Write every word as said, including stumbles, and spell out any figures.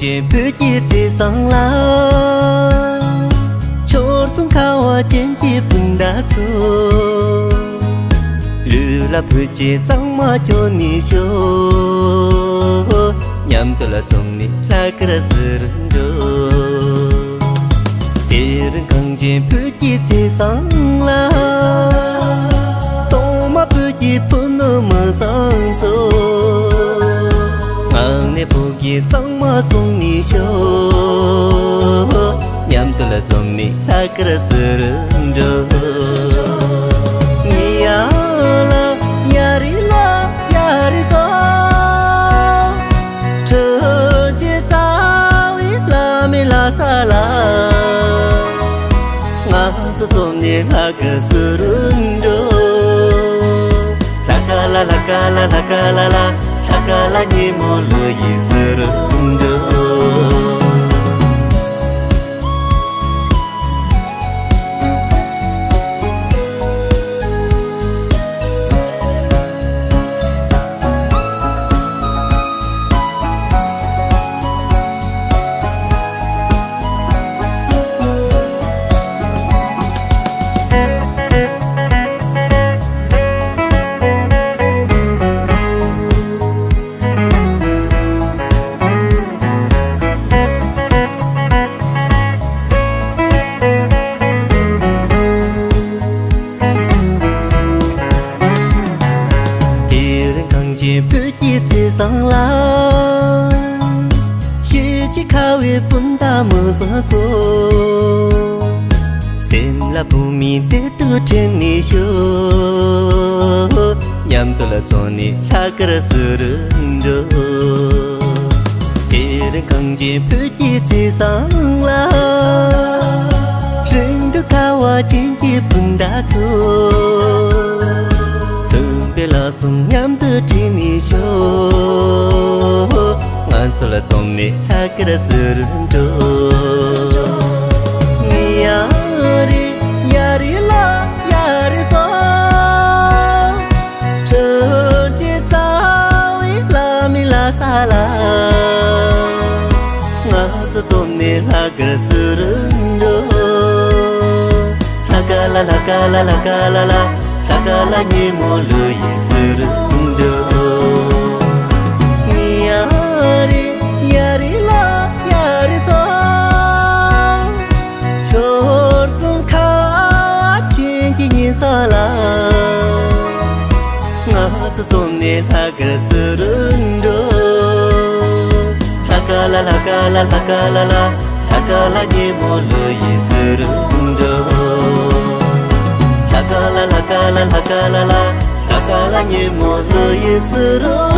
བོད་ཀྱི་བརྩེ་བཟང་ལ། ཕྱོགས་གསུམ་ཁ་བ་ཅན་གྱི་སྤུན་ཟླ་ཚོ། ལུས་ལ་བོད་ཀྱི་གཙང་མ་སྐྱོར་ནས་ཤོག། མཉམ་དུ་ལ་འཛོམས་ནས་ལྷག་དཀར་ཟེར་འགྲོ། དེ་རིང་གངས་ཅན་བོད་ཀྱི་བརྩེ་བཟང་ལ། གཏོར་མ་བོད་ཀྱི་ཕུ་ནུ་མི་བཟང་ཚོ། ངག་ནས་བོད་ཀྱི་གཙང་མ་བཟུང་ནས་ཤོག། མཉམ་དུ་ལ་འཛོམས་ནས་ལྷག་དཀར་ཟེར་འགྲོ། ཉི་ཡ་ལ་ཡ་རི་ལ་ཡ་རི་སོ། ཁྲོ་ཆུ་རྩ་བའི་བླ་མའི་ལྷ་ས་ལ། ང་ཚོ་འཛོམས་ནས་ལྷག་དཀར་ཟེར་འགྲོ། ལྷ་དཀར་ལ་ལྷ་དཀར་ལ་ལྷ་དཀར་ལ་ལ། ལྷ་དཀར་ལ་ཉིན་མོ་ལོ་ཡི་ཟེར་འགྲོ། དེ་རིང་གངས་ཅན་བོད་ཀྱི་བརྩེ་བཟང་ལ། ཤེས་ཀྱི་ཁ་བའི་སྤུན་ཟླ་མི་བཟང་ཚོ། སེམས་ལ་བུ་མོའི་བདེ་སྡུག་དྲན་ནས་ཤོག། མཉམ་དུ་ལ་འཛོམས་ནས་ལྷག་དཀར་ཟེར་འགྲོ། དེ་རིང་གངས་ཅན་བོད་ཀྱི་བརྩེ་བཟང་ལ། རིང་དུ་དཀའ་བ་ཅན་གྱི་སྤུན་ཟླ་ཚོ། སྟོན་པའི་ལྷ་སྲུང་མཉམ་དུ་བསྒྲིགས་ནས་ཤོག། ང་ཚོ་ལ་འཛོམས་ནས་ལྷག་དཀར་ཟེར་འགྲོ། ཉི་ཡ་རི་ཡ་རི་ལ་ཡ་རི་སོ། ཁྲོ་ཆུ་རྩ་བའི་བླ་མའི་ལྷ་ས་ལ། ང་ཚོ་འཛོམས་ནས་ལྷག་དཀར་ཟེར་འགྲོ། ལྷ་དཀར་ལ་ལྷ་དཀར་ལ་ལྷ་དཀར་ལ་ལ། ལྷ་དཀར་ལ་ཉིན་མོ་ལོ་ཡི་ཟེར་འགྲོ། ཉི་ཡ་རི་ཡ་རི་ལ་ཡ་རི་སོ། ཕྱོགས་གསུམ་ཁ་ཆེན་གྱི་ཉི་ས་ལ། ང་ཚོ་འཛོམས་ནས་ལྷག་དཀར་ཟེར་འགྲོ། ལྷ་དཀར་ལ་ལྷ་དཀར་ལ་ལྷ་དཀར་ལ་ལ། ལྷ་དཀར་ལ་ཉིན་མོ་ལོ་ཡི་ཟེར་འགྲོ། ལྷ་དཀར་ལ་ལྷ་དཀར་ལ་ལྷ་དཀར་ལ་ལ། ལྷ་དཀར་ལ་ཉིན་མོ་ལོ་ཡི་ཟེར་